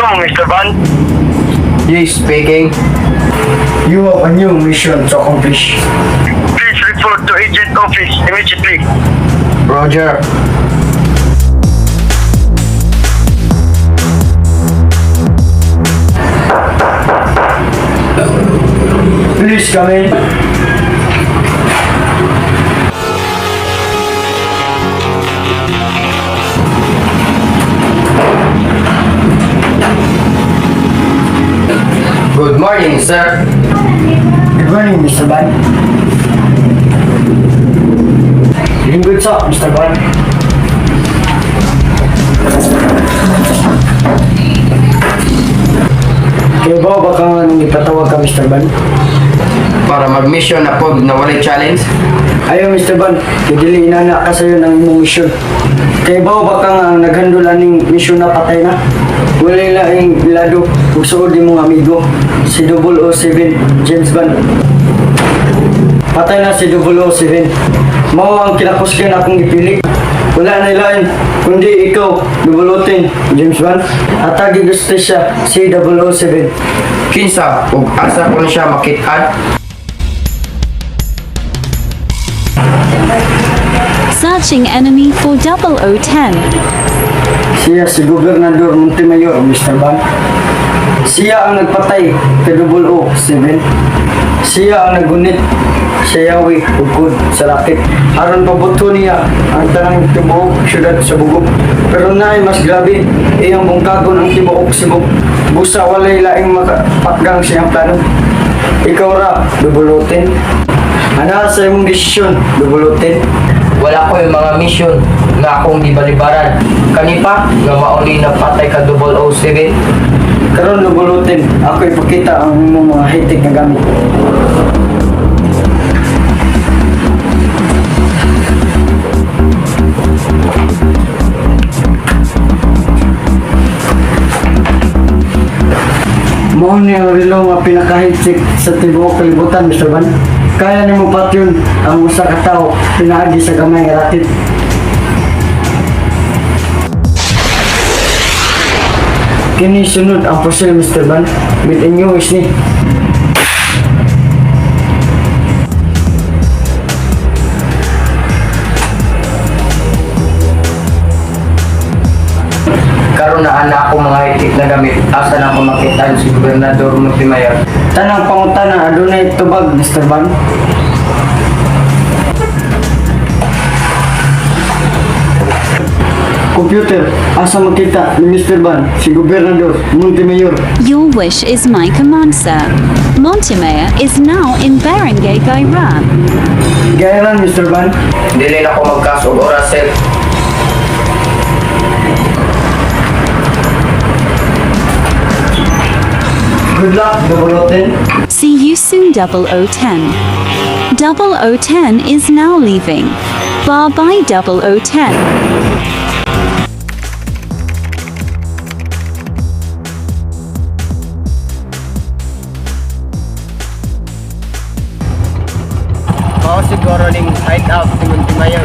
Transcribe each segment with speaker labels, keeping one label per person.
Speaker 1: Hello, Mr. Bond.
Speaker 2: Yes, speaking.
Speaker 3: You have a new mission to accomplish.
Speaker 1: Please report to agent office immediately.
Speaker 2: Roger.
Speaker 3: Please come in.
Speaker 2: Good morning, sir.
Speaker 3: Good morning, Mr. Ban. Lingkod sa, Mr. Ban. Kaya ba baka nga nung ipatawag ka, Mr. Ban?
Speaker 2: Para mag-mission na po na walay challenge.
Speaker 3: Ayaw, Mr. Ban, kay dili inana ka sa'yo ng imong misyon. Kaya ba baka nga ang naghandol aning misyon na patay na? Wala laing lado ug suod imong amigo, si 007 James Bond. Patay na si 007. Mao ang kinakusgan akong gipili. Wala na ilain, kundi ikaw, 010 James Bond. Atagi gusto siya si 007.
Speaker 2: Kinsa ug asa ko na siya makit-an?
Speaker 4: Searching enemy for 0010.
Speaker 3: Siya si Gobernador Montemayor, Mr. Ban. Siya ang nagpatay kay 007. Siya ang nagunit sa Yawi ug sa lakit. Aron pabuto niya ang tanang tibuok syudad sa Bugok. Pero naay mas grabe, iyang bungkagon ang tibuok Cebu. Busa walay laing makapakgang siyang plano. Ikaw ra, 010. Ana sa imong desisyon, 010.
Speaker 2: Wala ko yung mga mission nga akong gibalibaran. Kani pa nga mauli na patay ka 007.
Speaker 3: Karon lubulutin, ako ipakita ang imong mga hitik na gamit. Mao ni ang relo nga pinakahitik sa tibuok kalibutan, Mr. Van. Kaya nimo patyon ang usa ka tawo pinaagi sa gamay nga rakit. Kini sunod ang pusil, Mr. Van. With inyo is ni.
Speaker 2: Karon na ana ako mga hitik na gamit. Asa na ako makitaan si Gobernador Montemayor?
Speaker 3: Tanang pangutana adunay tubag, Mr. Van. Computer, asa makita ni Mr. Van si Gobernador Montemayor?
Speaker 4: Your wish is my command, sir. Montemayor is now in Barangay Gairan.
Speaker 3: Gairan, Mr. Van.
Speaker 2: Dili na ako magkas og oras, sir.
Speaker 3: Good luck, 010.
Speaker 4: See you soon, 0010. 0010 is now leaving. Bye bye, 0010.
Speaker 2: Mao siguro ning hideout ni Montemayor.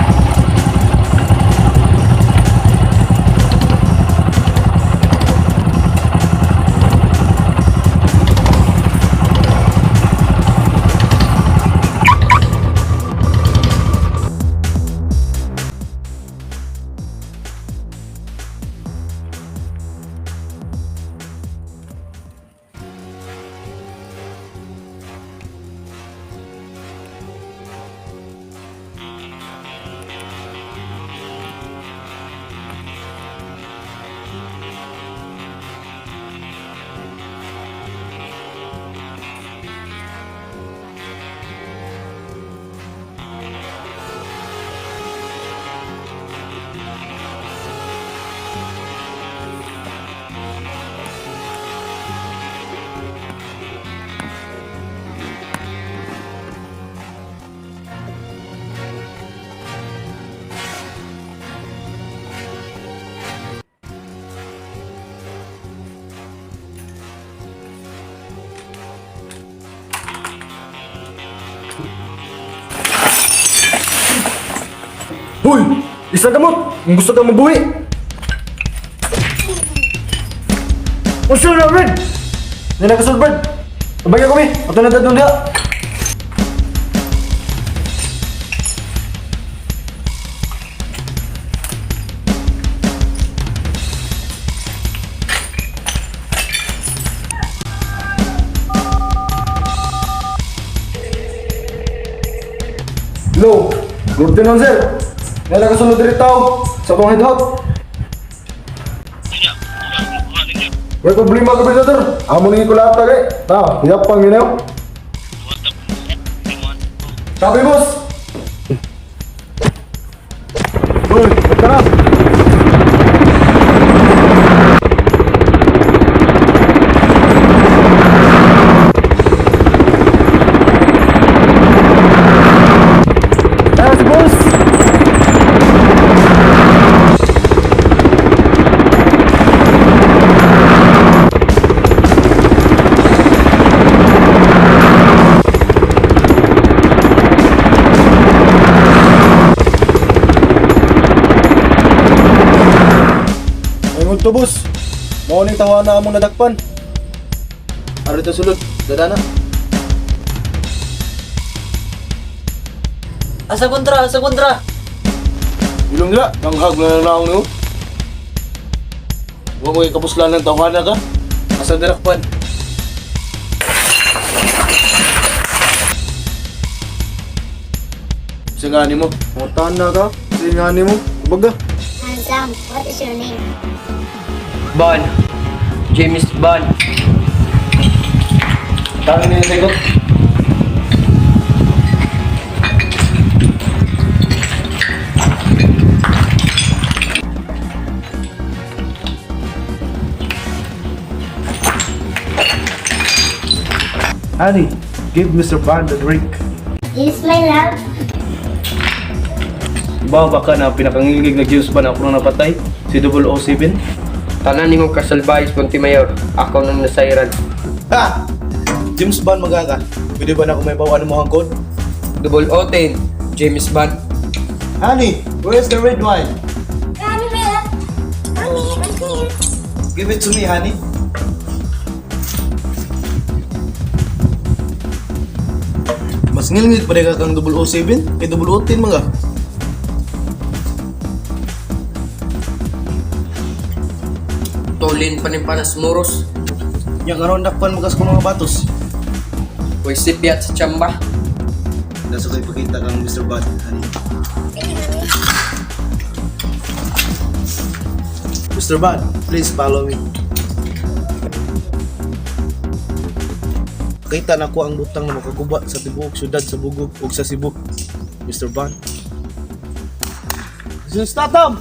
Speaker 5: Hoy! Isa gamot! Kung gusto ka mabuhi! Unsa na, Brad? Hindi na kasulod, Brad. Abay kami. Ato na dadong diha. Hello. Good afternoon, sir. Hindi na kasulod diri tao sa akong headhot. May problema ka, Brother. Amo ni ko lahat tagay. Ta, yapang ginaw. Tabi, boss. Uy, tara. Tara si boss.
Speaker 6: Ingon to, boss. Mao ning tawa na among nadakpan.
Speaker 7: Ari ta sulod, dada na.
Speaker 2: Asa kontra, asa kontra.
Speaker 6: Ilong nila, nanghag na lang niyo. Huwag mo ikapuslan ng tawhana ka.
Speaker 7: Asa dirakpan?
Speaker 6: Singani mo. Mutan na ka. Singani mo. Baga.
Speaker 8: Handsome, what is your name?
Speaker 2: Bon. James Bond.
Speaker 7: Tangin na yung sagot.
Speaker 6: Honey, give Mr. Bond a drink.
Speaker 8: Yes, my love.
Speaker 7: Ba baka na pinakangilig na James Bond ako na napatay? Si 007?
Speaker 2: Tanan nimong kasalbayos, Montemayor. Ako nang nasayran.
Speaker 6: Ha! James Bond magaka. Pwede ba na kung may bawa mo ang code?
Speaker 2: 010, James Bond.
Speaker 6: Honey, where's the red wine?
Speaker 8: Mommy, my love. Mommy, I'm here.
Speaker 6: Give it to me, honey.
Speaker 7: Mas ngilngig pa rin ka kang 007 kay 010 mga.
Speaker 2: Tulin pa rin panas muros.
Speaker 6: Yang karon dakpan magas ko mga batos.
Speaker 2: Way sipyat sa tsamba.
Speaker 6: Nasa ko'y pakita kang Mr. Bond, honey. Mr. Bond, please follow me. Kita na ko ang butang na makaguba sa tibuok syudad sa Bugog ug sa Cebu. Mr. Bond. Jason Statham!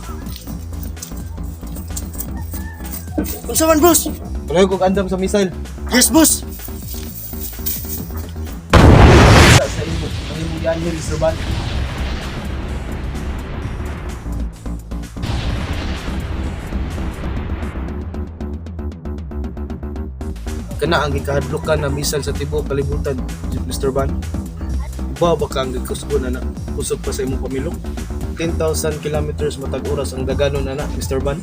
Speaker 3: Unsa man, boss?
Speaker 6: Tuloy kog andam sa missile.
Speaker 3: Yes, boss.
Speaker 6: Sa imo, ang imong gianhin, Mr. Bond. Kana ang gikahadlokan na missile sa tibuok kalibutan, Mr. Ban. Uba ba ka ang gikusgon ana? Kusog pa sa imong pamilok? 10,000 kilometers matag oras ang daganon ana, Mr. Ban.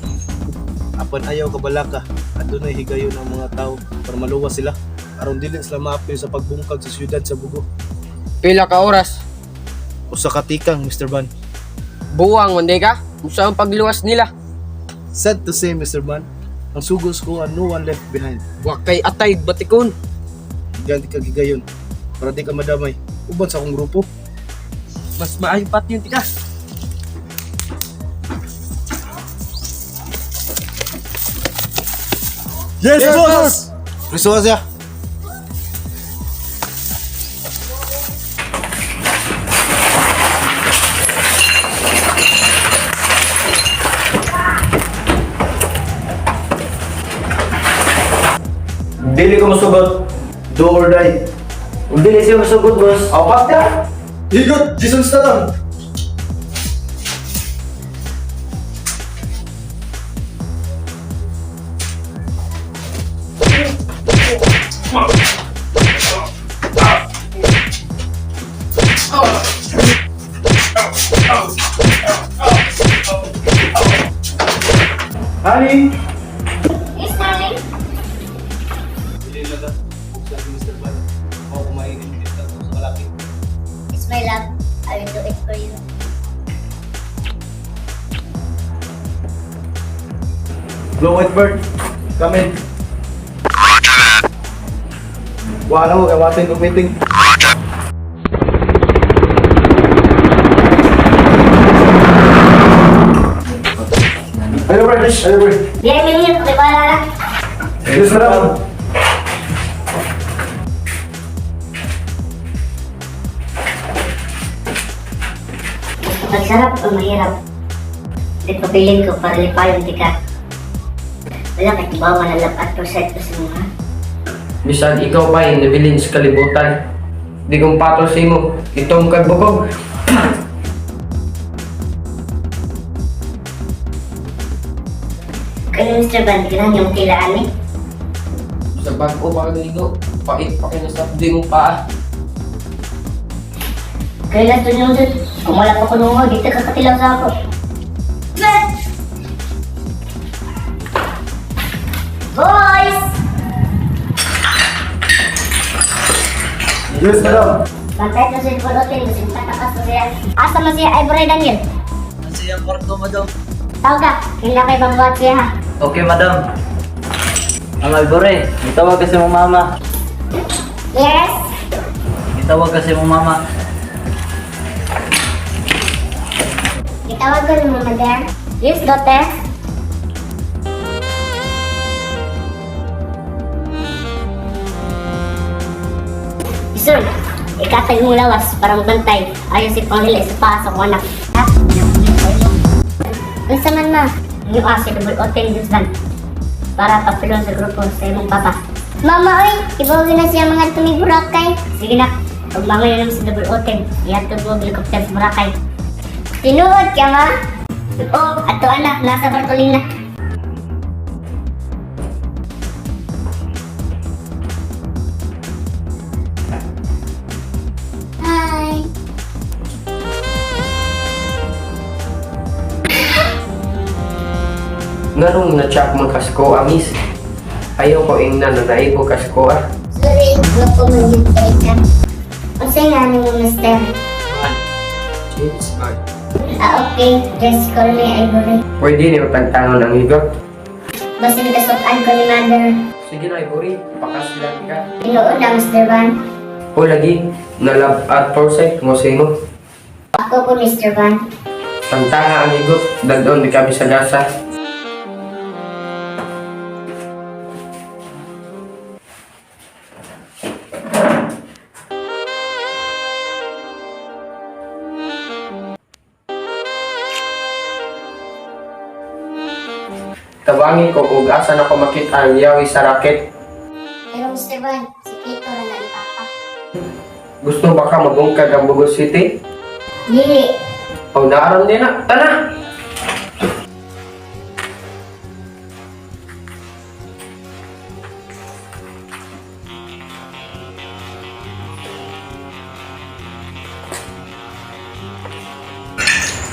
Speaker 6: Apan ayaw kabalaka, adunay higayon ang mga tao para maluwas sila aron dili sila maapil sa pagbungkag sa siyudad sa Bugo.
Speaker 2: Pila ka oras.
Speaker 6: Usa ka tikang, Mr. Ban.
Speaker 2: Buwang, hindi ka? Unsa ang pagluwas nila?
Speaker 6: Sad to say, Mr. Ban, ang sugos ko ang no one left behind.
Speaker 2: Wa kay atay batikon.
Speaker 6: Ganti ka gigayon para di ka madamay. Uban sa akong grupo.
Speaker 2: Mas maayo pat yun tika.
Speaker 6: Yes, boss! Prisuha siya.
Speaker 3: Dili ko musugot.
Speaker 6: Do or die.
Speaker 3: Dili siya musugot, boss.
Speaker 5: Apat ka!
Speaker 6: Higot! Jason Statham! Honey!
Speaker 8: Yes, darling. I will do it for you.
Speaker 7: Hello, White Bird. Come in. Wala ko, kay watin kong meeting.
Speaker 5: Hello, bro. Hello, bro.
Speaker 8: Di ay minute, kay bahala na.
Speaker 5: Yes, madam.
Speaker 8: Magsarap o mahirap. Di pabilin ko para lipayon di ka. Wala kay kibaw man ang at percent ko sa mga.
Speaker 2: Bisan ikaw pa yung nabilin sa kalibutan. Di kong patol sa imo. Itong kagbukog.
Speaker 8: Kaya Mr. Van, ganahan yung tila ani.
Speaker 2: Sa bago pa kaligo, pait pa kayo sa di mong paa.
Speaker 8: Kaya lang tunong dun. Kung wala pa ko nungo, dito ka katilaw sa ako. Boys!
Speaker 5: Yes, madam.
Speaker 8: Bantay ko sa Polotin, kasi tatakas ko siya. Asa man siya, Ivory Daniel?
Speaker 3: Nasa iyang kwarto, madam.
Speaker 8: Tawag ka, hindi na kayo mabuhat siya ha.
Speaker 3: Okay, madam. Ang Albore, itawag kasi mong mama.
Speaker 8: Yes?
Speaker 3: Itawag kasi mong mama.
Speaker 8: Itawag ko ni Mama there. Yes, daughter. Sir, ikatag mong lawas para magbantay. Ayon si Panglila sa paa sa kong anak. Ha? Unsa man ma? Yung si double oten Diyos para papilon sa grupo sa imong papa. Mama oy, ibawin na siya mga tumig Boracay. Sige na, pag mangayon naman sa double oten, ihatod mo ang helicopter sa Boracay. Tinuod ka ma? Oo, ato anak, nasa Bartolina. Hi.
Speaker 2: Ngarong na-check man kasko, amis. Ayaw ko ingnan na naibo kasko ah.
Speaker 8: Sorry, guwapo man yun kay ka. Unsay nga ni mo, mister?
Speaker 2: James Bond.
Speaker 8: Ah, okay. Just call me Ivory.
Speaker 2: Pwede niyo tagtangon ang higot.
Speaker 8: Basin kasukan ko ni mother.
Speaker 2: Sige na, Ivory. Pakasilan ka.
Speaker 8: Tinuod na, Mr. Van.
Speaker 2: O lagi, na love at foresight mo sa imo.
Speaker 8: Ako po, Mr. Van.
Speaker 2: Tangtanga ang higot. Dadon di kami sa gasa. Tabangin ko ug asa na ko makita ang yawi sa raket.
Speaker 8: Pero Mr. Van, si Kito na ni Papa.
Speaker 2: Gusto ba ka mabungkag ang Bugos City?
Speaker 8: Dili.
Speaker 2: O naaram din na. Tara!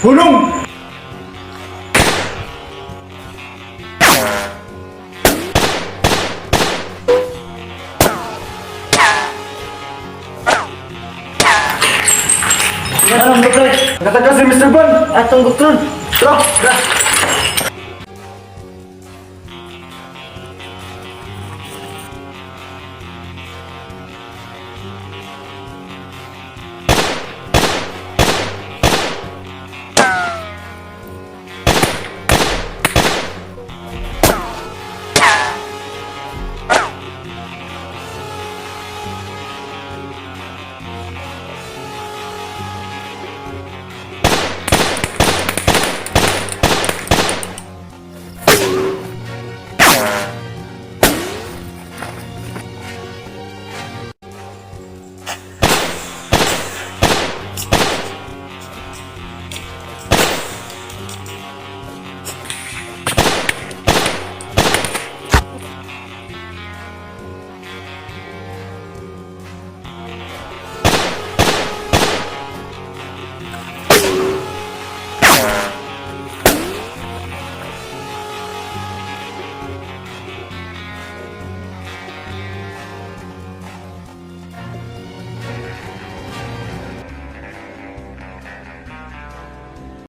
Speaker 5: Hulong!
Speaker 3: Anong doktor?
Speaker 5: Nakatakas si Mr. Ban.
Speaker 3: Atong doktor.
Speaker 5: Tara! Tara!